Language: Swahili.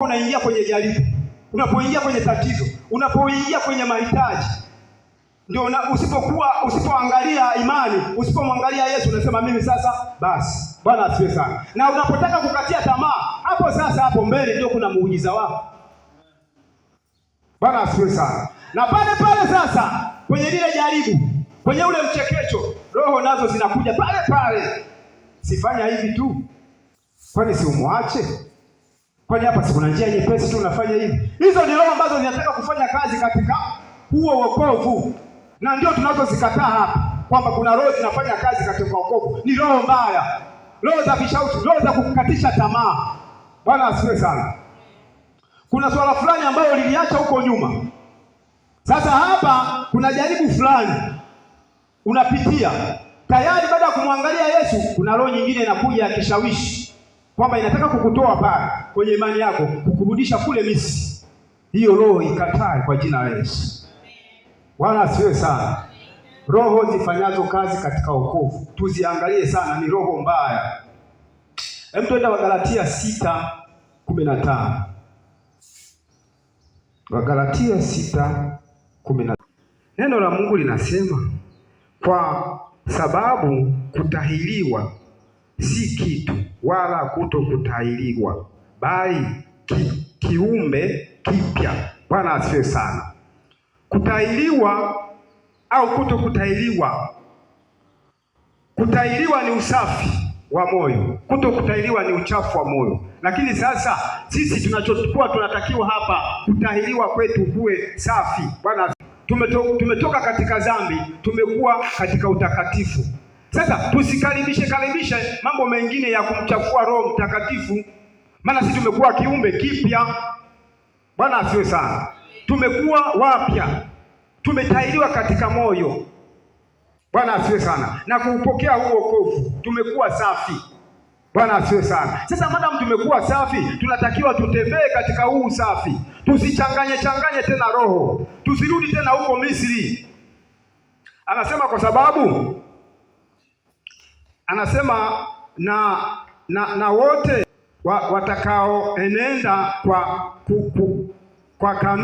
Unaingia kwenye jaribu, unapoingia kwenye tatizo, unapoingia kwenye mahitaji, ndio usipokuwa, usipoangalia imani, usipomwangalia Yesu, unasema mimi sasa basi. Bwana asifiwe sana. Na unapotaka kukatia tamaa, hapo sasa, hapo mbele ndio kuna muujiza wako. Bwana asifiwe sana. Na pale pale sasa kwenye lile jaribu, kwenye ule mchekecho, roho nazo zinakuja pale pale, sifanya hivi tu, kwani si umwache? Kwani hapa si kuna njia nyepesi tu unafanya hivi? Hizo ni roho ambazo zinataka kufanya kazi katika huo wokovu, na ndio tunazozikataa hapa kwamba kuna roho zinafanya kazi katika wokovu. Ni roho mbaya, roho za vishawishi, roho za kukatisha tamaa. Bwana asifiwe sana. Kuna swala fulani ambayo liliacha huko nyuma, sasa hapa kuna jaribu fulani unapitia tayari. Baada ya kumwangalia Yesu, kuna roho nyingine inakuja ya kishawishi kwamba inataka kukutoa pale kwenye imani yako, kukurudisha kule Misri. Hiyo roho ikatae kwa jina la Yesu. Bwana asifiwe sana. Roho zifanyazo kazi katika wokovu tuziangalie sana, ni roho mbaya. Hebu twenda Wagalatia 6:15. Wagalatia 6:15. Neno la Mungu linasema kwa sababu kutahiriwa si kitu wala kutokutahiriwa, bali kiumbe kipya. Bwana asifiwe sana. Kutahiriwa au kutokutahiriwa, kutahiriwa ni usafi wa moyo, kutokutahiriwa ni uchafu wa moyo. Lakini sasa sisi tunachokuwa tunatakiwa hapa, kutahiriwa kwetu kuwe safi. Bwana, tumetoka katika dhambi, tumekuwa katika utakatifu. Sasa tusikaribishe karibishe mambo mengine ya kumchafua Roho Mtakatifu, maana sisi tumekuwa kiumbe kipya. Bwana asiwe sana, tumekuwa wapya, tumetahiriwa katika moyo. Bwana asiwe sana, na kuupokea huu wokovu, tumekuwa safi. Bwana asiwe sana. Sasa madam tumekuwa safi, tunatakiwa tutembee katika huu usafi, tusichanganye changanye tena roho, tusirudi tena huko Misri. Anasema kwa sababu anasema na wote watakaoenenda kwa kanuni